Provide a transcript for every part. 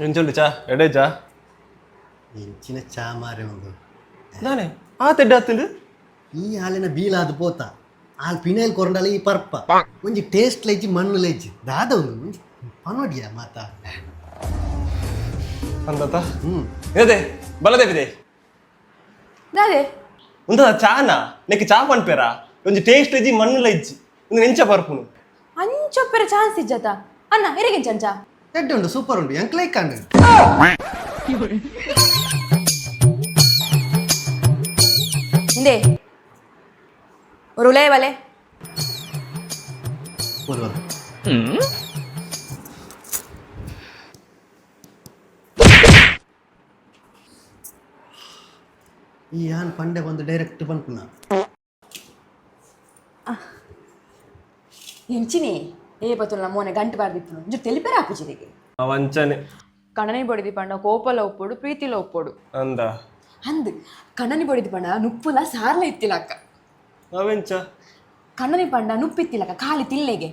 ಎಂಚುಂಡು ಚಾ ಎಡೆ ಚಾ ಎಂಚಿನ ಚಾ ಮಾರೆ ಒಂದು ನಾನೇ ಆ ತೆಡ್ಡ ಆತುಂಡು. ಈ ಹಾಲಿನ ಬೀಲಾದ ಪೋತ ಆಲ್ ಪಿನೈಲ್ ಕೊರಂಡಲ ಈ ಪರ್ಪ ಒಂಜಿ ಟೇಸ್ಟ್ ಲೈಜಿ ಮಣ್ಣು ಲೈಜಿ ದಾದ ಒಂದು ಒಂಜಿ ಪನೋಡಿಯ ಮಾತಾ. ಅಂದತ ಅದೇ ಬಲದೇವಿದೆ. ದಾದೆ? ಉಂದ ಚಾನ ನೆಕ್ ಚಾ ಪನ್ಪೇರ ಒಂಜಿ ಟೇಸ್ಟ್ ಇಜ್ಜಿ ಮಣ್ಣು ಇಜ್ಜಿ ಒಂದು ನೆಂಚ ಪರ್ಪುನು. ಅಂಚೊಪ್ಪೆರ ಚಾನ್ಸ್ ಇಜ್ಜತ ಅಣ್ಣ ಇರಗಿನ ಚಂಚ. ಎಡ್ಡೆ ಉಂಡು, ಸೂಪರ್ ಉಂಡು, ಎಂಕ್ ಲೈಕ್ ಅಂಡು. ಹಿಂದೆ ರುಲೇ ಬಲೆ. ಈ ಯಾನ್ ಪಂಡೆ ಬಂದು ಡೈರೆಕ್ಟ್ ಪನ್ಪುನ. ಎಂಚಿನಿ ಏ ಬತ್ತುಲ್ಲ ಮೋನೆ ಗಂಟು ಬಾರ್ದಿತ್ತು ಒಂಜು ತೆಲಿಪೆರ ಆಪುಜಿರಿಗೆ. ವಂಚನೆ. ಕಣನಿ ಬಡಿದಿ ಪಂಡ ಕೋಪಲ ಒಪ್ಪೊಡು ಪ್ರೀತಿಲ ಒಪ್ಪೊಡು. ಅಂದ. ಅಂದ್ ಕಣ್ಣನಿ ಬಡಿದಿ ಪಂಡ ನುಪ್ಪುಲ ಸಾರ್ಲ ಇತ್ತಿಲಕ್ಕ. ಅವೆಂಚ? ಕಣ್ಣನಿ ಪಂಡ ನುಪ್ಪಿತ್ತಿಲಕ್ಕ ಖಾಲಿ ತಿಲ್ಲೆಗೆ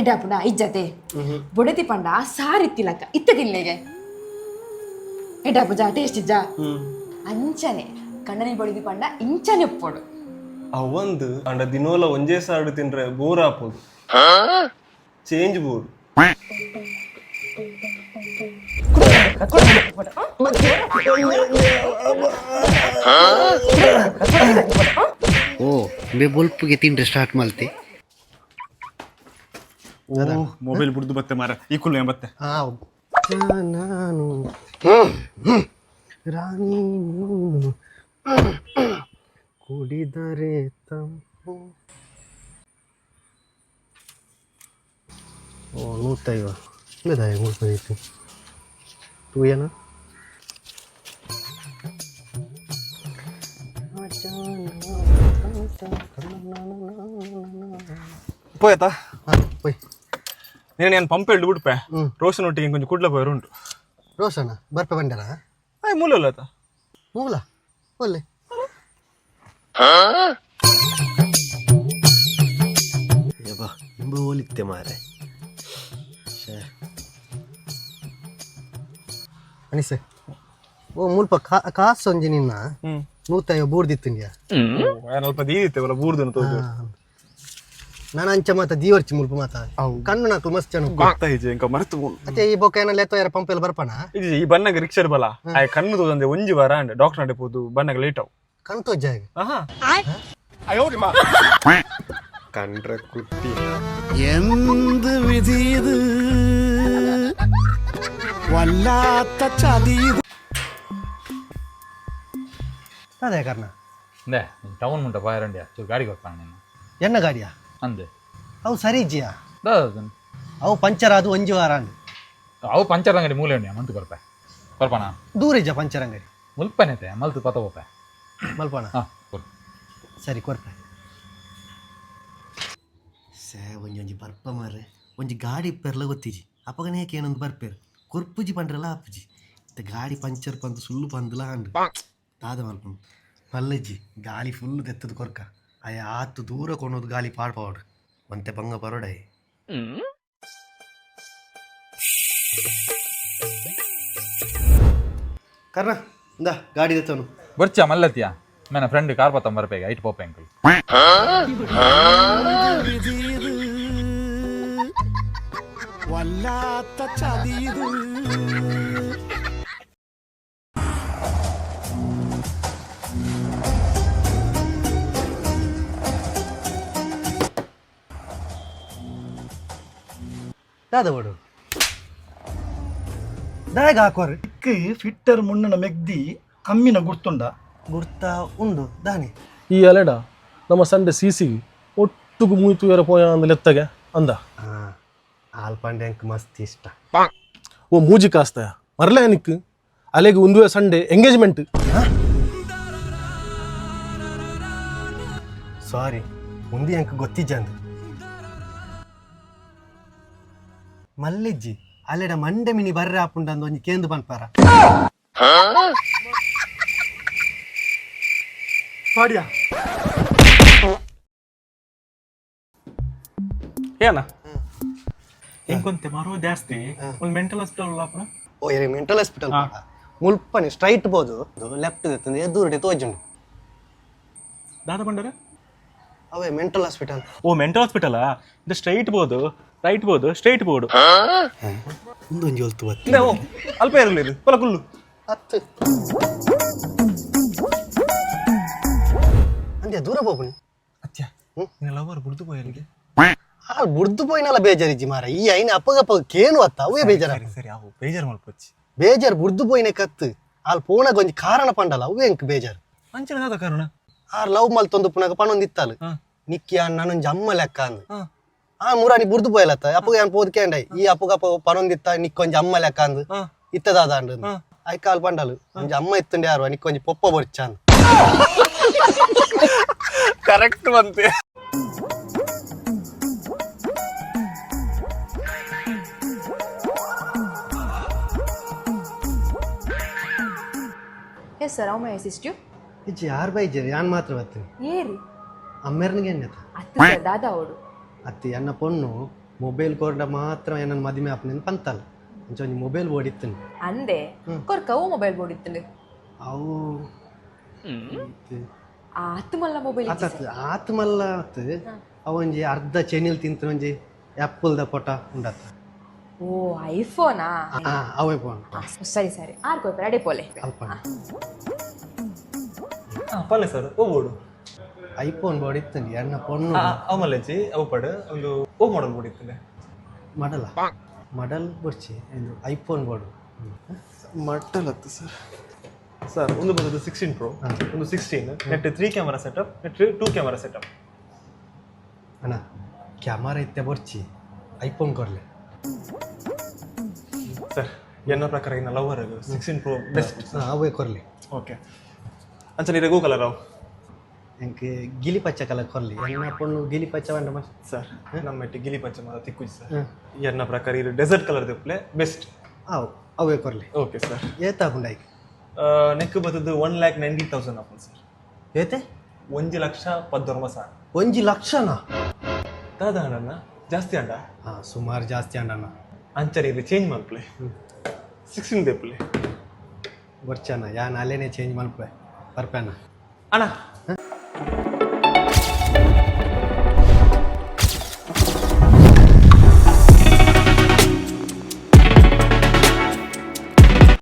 ಎಡ್ಡಾಪುಂಡ ಇಜ್ಜತೆ. ಬೊಡತಿ ಪಂಡ ಸಾರಿತ್ತಿಲಕ್ಕ ಇತ್ತ ತಿಲ್ಲೆಗೆ ಎಡ್ಡಾಪುಜ ಟೇಸ್ಟ್ ಇಜ್ಜ. ಅಂಚನೆ ಕಣ್ಣನಿ ಬಡಿದಿ ಪಂಡ ಇಂಚನೆ ಒಪ್ಪೊಡು. ಅವಂದು ಅಂಡ ದಿನೋಲ ಒಂಜೇ ಸಾಡು ತಿಂದ್ರೆ ಬೋರ್ ಆಪೋದು, ಚೇಂಜ್ ಬೋರ್ಡ್. ಓ ಬೆ ಬೊಲ್ಪುಗೆ ತಿಂಡ್ರೆ ಸ್ಟಾರ್ಟ್ ಮಲ್ತೆ. ಮೊಬೈಲ್ ಬಿಡ್ದು ಬತ್ತೆ ಮಾರ ಈ ಕುಲ್ಲ ಬತ್ತೆ. ಆ ನಾನು ರಾಣಿ ನೀನು ಕುಡಿದರೆ ತಂಪು. ಓ ನೂತೈವ ಇಲ್ಲದಾಯ ಮುಲ್ಪ ತೂಯನ. ಪೋಯತಾ? ಹಾಂ, ಪೋಯ್. ನೀನು ನಾನು ಪಂಪ್ ಎಳ್ದು ಬಿಡ್ಪೆ ರೋಷನ್ ಒಟ್ಟಿಗೆ ಕೊಂಚ ಕುಡ್ಲ ಪೋಯರ್ ಉಂಟು. ರೋಷನ ಬರ್ಪೆ ಬಂಡರ. ಆಯ್ ಮೂಲ ಅಲ್ಲ ಆತ. ಮೂಲ ಒಲ್ಲೆ. ಯಬ್ಬಾ ನಿಂಬು ಹೋಲಿತ್ತೆ ಮಾರೆ. ಅನಿಸೆ ಓ ಮುಲ್ಪ ಕಾಸು ಒಂಜಿ ನಿನ್ನ ನೂತೈವ ಬೂರ್ದಿತ್ತುಂಡ್ಯಾ. ಅಲ್ಪ ದೀದಿತ್ತೇವಲ್ಲ ಬೂರ್ದು ತೋಜು. ನಾನು ಅಂಚ ಮಾತ ದೀವರ್ಚಿ ಮುಲ್ಪ ಮಾತ ಕಣ್ಣು ನಾಕು ಮಸ್ತ್ ಜನ. ಗೊತ್ತಾಯ್ತು ಇಂಕ ಮರೆತು. ಅತ್ತೆ ಈ ಬೊಕ್ಕ ಏನ ಲೆತ್ತೋ ಯಾರ ಪಂಪ್ ಎಲ್ಲ ಬರ್ಪಣ. ಇದು ಈ ಬನ್ನಗ ರಿಕ್ಷಾ ಬಲ ಆಯ್ ಕಣ್ಣು ತೋದಂದೆ ಒಂಜಿ ವಾರ ಅಂಡ್ ಡಾಕ್ಟರ್ ನಡೆ ಪೋದು ಬನ್ನಗ ಲೇಟ್ ಅವು. ಕಣ್ ತೋಜಾಗ. ಆಹಾ. ಕಂಡ್ರೆ ಕುಟ್ಟಿ. എന്ത് വിധി ഇത്, വല്ലാത്ത ചതി ഇത്. ಅದೇ ಕಾರಣ. ಇಂದೆ ಟೌನ್ ಮುಂಟ ಬಾಯರಂಡಿಯ ಚೂರು ಗಾಡಿ ಕೊರ್ಪಾಣ ನೀನು. ಎಣ್ಣ ಗಾಡಿಯಾ? ಅಂದೆ. ಅವು ಸರಿ ಇಜ್ಜಿಯಾ? ದಾದ? ಅವು ಪಂಚರ್ ಅದು ಒಂಜಿ ವಾರ ಅಂಡ್. ಅವು ಪಂಚರ್ ಅಂಗಡಿ ಮೂಲೆ ಉಂಡಿಯ ಮಂತು ಕೊರ್ಪೆ ಕೊರ್ಪಾಣ. ದೂರ ಇಜ್ಜ ಪಂಚರ್ ಅಂಗಡಿ? ಮುಲ್ಪನೈತೆ ಮಲ್ತು ಪತ ಪೋಪೆ. ಮಲ್ಪಣ. ಹಾಂ ಕೊರು. ಸರಿ ಕೊರ್ಪೆ. ಸೇ ಒಂಜಿ ಒಂಜಿ ಬರ್ಪ ಮಾರ್ರೆ ಒಂಜಿ ಗಾಡಿ ಪೆರ್ಲ ಗೊತ್ತಿಜಿ ಅಪಗನೇ ಏನೊಂದು ಬರ್ಪೇರು ಕೊರ್ಪುಜಿ ಪಂಡ್ರಲ್ಲ ಆಪುಜಿ ಇತ್ತ ಗಾಡಿ ಪಂಚರ್ ಪಂದು ಸುಳ್ಳು ಪಂದುಲ ಅಂಡು ದಾದ ಮಲ್ಪುಂಡು ಮಲ್ಲಜ್ಜಿ ಗಾಳಿ ಫುಲ್ ತೆತ್ತದ ಕೊರ್ಕ ಅಯ್ಯ ಆತು ದೂರ ಕೊನೋದು ಗಾಳಿ ಪಾಡ್ಪಾವಡು ಒಂತೆ ಬಂಗ ಬರೋಡಾಯ್. ಕರ್ಣ ಇಂದ ಗಾಡಿ ತೆತ್ತವನು. ಬರ್ಚಾ ಮಲ್ಲತಿಯ ಮೇನ ಫ್ರೆಂಡ್ ಕಾರ್ ಪತ್ತ ಬರ್ಪೇಗ ಐಟ್ ಪೋಪೆ ಅಂಕಲ್. വിധി ഇത്, വല്ലാത്ത ചതി ഇത്. ದಾದ ಬೋಡು ದಾಯಗ ಹಾಕೋರು. ಇಕ್ ಫಿಟ್ಟರ್ ಮುಣ್ಣನ ಮೆಗ್ದಿ ಅಮ್ಮಿನ ಗುರ್ತುಂಡ. ಗುರ್ತಾ ಉಂಡು ದಾನಿ. ಈ ಅಲೆಡ ನಮ್ಮ ಸಂಡೆ ಸಿಸಿ ಒಟ್ಟುಗು ಮೂಯ್ತು ಎರ ಪೋಯ ಅಂದ ಲೆತ್ತಗೆ ಅಂದ. ಹಾಲ್ ಪಾಂಡೆ ಅಂಕ್ ಮಸ್ತ್ ಇಷ್ಟ. ಓ ಮೂಜಿ ಕಾಸ್ತಾಯ ಮರಲೇ ನಿಕ್ ಅಲೆಗೆ ಒಂದುವೆ ಸಂಡೆ ಎಂಗೇಜ್ಮೆಂಟ್. ಸಾರಿ ಉಂದಿ ಅಂಕ್ ಗೊತ್ತಿಜ್ಜಂದು ಮಲ್ಲಿಜ್ಜಿ ಅಲ್ಲೆಡ ಮಂಡೆ ಮಿನಿ ಬರ್ರೆ ಆಪುಂಡಂದು ಒಂಜಿ ಕೇಂದು ಪನ್ಪಾರ. ಪಾಡ್ಯ. ಏನ ಎಂಕೊಂತೆ ಮರೋ ಜಾಸ್ತಿ. ಒಂದು ಮೆಂಟಲ್ ಹಾಸ್ಪಿಟಲ್ ಅಪ್ಪನ. ಓ, ಎರೆ ಮೆಂಟಲ್ ಹಾಸ್ಪಿಟಲ್ ಮುಲ್ಪನೆ ಸ್ಟ್ರೈಟ್ ಬೋದು, ಲೆಫ್ಟ್ ದತ್ತಂದು ಎದುರುಡೆ ತೋಜುಂಡು. ದಾದ ಪಂಡರ? ಅವೇ ಮೆಂಟಲ್ ಹಾಸ್ಪಿಟಲ್. ಓ, ಮೆಂಟಲ್ ಹಾಸ್ಪಿಟಲ್. ಇದು ಸ್ಟ್ರೈಟ್ ಬೋದು, ರೈಟ್ ಬೋದು, ಸ್ಟ್ರೈಟ್ ಬೋಡು. ಒಂದೊಂಜಿ ಹೊಲ್ತು ಬತ್ತಿ. ಓ, ಅಲ್ಪ ಇರಲಿ ಇದು ಪಲ ಕುಲ್ಲು. ಹತ್ತು ಅಂದೆ ದೂರ ಹೋಗುಣಿ. ಅತ್ಯ, ನಿನ್ನ ಲವರ್ ಬುಡ್ದು ಪೋಯಲ್ಗೆ. ಆ ಬುಡ್ದು ಪೋಯಿನಲ್ಲ ಬೇಜಾರಿಜ್ಜಿ ಮಾರ. ಈ ಐನ ಅಪ್ಪಗಪ್ಪ ಕೇನು ಅತ್ತ, ಅವೇ ಬೇಜಾರ. ಸರಿ ಸರಿ, ಅವು ಬೇಜಾರು ಮಲ್ಪೊಚ್ಚಿ. ಬೇಜಾರ್ ಬುಡ್ದು ಪೋಯಿನ ಕತ್ತು, ಅಲ್ಲಿ ಪೋಣಗ ಒಂಜಿ ಕಾರಣ ಪಂಡಲ್ಲ, ಅವೇ ಎಂಕ್ ಬೇಜಾರು. ಅಂಚನೆ ದಾದ ಕಾರಣ? ಆ ಲವ್ ಮಲ್ತೊಂದು ಪುನಗ ಪಣೊಂದು ಇತ್ತಾಲು, ನಿಕ್ಕಿ ನಾನೊಂಜಿ ಅಮ್ಮ ಲೆಕ್ಕ ಅಂದ್. ಆ ಮುರಾನಿ ಬುಡ್ದು ಪೋಯಲತ್ತ. ಅಪ್ಪಗ ಯಾನ್ ಪೋದ್ ಕೇಂಡೈ, ಈ ಅಪ್ಪಗಪ್ಪ ಪಣೊಂದಿತ್ತ ನಿಕ್ಕೊಂಜಿ ಅಮ್ಮ ಲೆಕ್ಕ ಅಂದ್, ಇತ್ತದಾದ ಅಂಡ್. ಐಕಾಲ್ ಪಂಡಲು, ಒಂಜಿ ಅಮ್ಮ ಇತ್ತುಂಡೆ ಯಾರು, ನಿಕ್ಕೊಂಜಿ ಪೊಪ್ಪ ಬೊರ್ಚ ಅಂದ್. ಕರೆಕ್ಟ್ ಬಂತೆ. Yes sir, how may assist you? ಇಜ್ಜಿ, ಯಾರು ಬೈಜರ್, ಯಾನ್ ಮಾತ್ರ ಬರ್ತೀನಿ. ಏರಿ? ಅಮ್ಮೆರ್ನಿಗೆ ಎಣ್ಣೆತ. ಅತ್ತು ಸರ್, ದಾದಾ ಅವಡು? ಅತ್ತಿ, ಎನ್ನ ಪೊಣ್ಣು ಮೊಬೈಲ್ ಕೊರ್ಡ ಮಾತ್ರ ಏನನ್ನ ಮದಿಮೆ ಆಪನೆ ಪಂತಲ್. ಅಂಚ ಒಂಜಿ ಮೊಬೈಲ್ ಓಡಿತ್ತನು. ಅಂದೆ, ಕೊರ್ಕ ಅವು ಮೊಬೈಲ್ ಬೋರ್ಡ್ ಇತ್ತಂಡು. ಅವು ಆ ಅತ್ತು ಮಲ್ಲ ಮೊಬೈಲ್? ಆತ ಆತ್ ಮಲ್ಲ ಆತ್. ಅವೊಂಜಿ ಅರ್ಧ ಚೆನಿಲ್ ತಿಂತ ಒಂಜಿ ಆ್ಯಪಲ್ದ ಪೊಟ ಉಂಡತ್ತ. ಓ, ಐಫೋನಾ? ಆ, ಅವೇ ಫೋನ್. ಸರಿ ಸರಿ, ಆರ್ ಕೊಯ್ಪರ ಅಡೆ ಪೋಲೆ. ಅಲ್ಪ. ಪಲ್ಲೆ ಸರ್, ಓ ಬೋಡು? ಐಫೋನ್ ಬೋರ್ಡ್ ಇತ್ತಂಡಿ ಎನ್ನ ಪೊಣ್ಣು. ಅವು ಮಲ್ಲೆಜ್ಜಿ, ಅವು ಪಡು ಒಂದು ಓ ಮಾಡಲ್ ಬೋರ್ಡ್ ಇತ್ತಂಡೆ. ಮಡಲ ಮಡಲ್ ಬೊಡ್ಚಿ, ಇದು ಐಫೋನ್ ಬೋರ್ಡ್. ಮಟ್ಟಲ್ ಹತ್ತು ಸರ್. ಸರ್, ಒಂದು ಬಂದದ್ದು 16 ಪ್ರೋ, ಒಂದು 16. Net 3 camera setup, net 2 camera setup. ಅಣ್ಣ, ಕ್ಯಾಮರಾ ಇತ್ತೆ ಬೊಡ್ಚಿ, ಐಫೋನ್ ಕೊರ್ಲೆ. ಸರ್, ಎನ್ನ ಪ್ರಕಾರ ಇನ್ನ ಲವರ್ 16 ಪ್ರೋ ಬೆಸ್ಟ್. ಅವೇ ಕೊರ್ಲೆ. ಓಕೆ, ಅಂಚನೆ ಇರಗೋ ಕಲರ್ ಅವು. ಎಂಕ್ ಗಿಲಿ ಪಚ್ಚ ಕಲರ್ ಕೊರ್ಲಿ. ಎನ್ನ ಪೊಣ್ಣು ಗಿಲಿ ಪಚ್ಚ ವಂಡ ಮಸ್ತ್. ಸರ್, ನಮ್ಮ ಇಟ್ಟು ಗಿಲಿ ಪಚ್ಚ ಮಾತ್ರ ತಿಕ್ಕುಜಿ ಸರ್. ಎನ್ನ ಪ್ರಕಾರ ಇದು ಡೆಸರ್ಟ್ ಕಲರ್ ದಿಪ್ಲೆ ಬೆಸ್ಟ್. ಅವು ಅವೇ ಕೊರ್ಲಿ. Okay sir. ಏತಾಪುಂಡು ಐಕ್? ನೆಕ್ ಬತ್ತದ್ದು 1,90,000 ಆಪುಂಡು ಸರ್. ಏತೆ? 1,11,000. 1 ಲಕ್ಷನಾ? ದಾದ ಅಣ್ಣ, ಜಾಸ್ತಿ ಅಂಡ? ಹಾಂ, ಸುಮಾರು ಜಾಸ್ತಿ ಅಂಡಣ್ಣ. ಅಂಚನೆ ಇದು ಚೇಂಜ್ ಮಲ್ಪಲೆ, 16 ದೇಪ್ಲೆ. ಬೊಡ್ಚಣ್ಣ, ಯಾನ್ ಅಲ್ಲೇನೆ ಚೇಂಜ್ ಮಲ್ಪೆ ಬರ್ಪೆಣ್ಣ. ಅಣ್ಣ.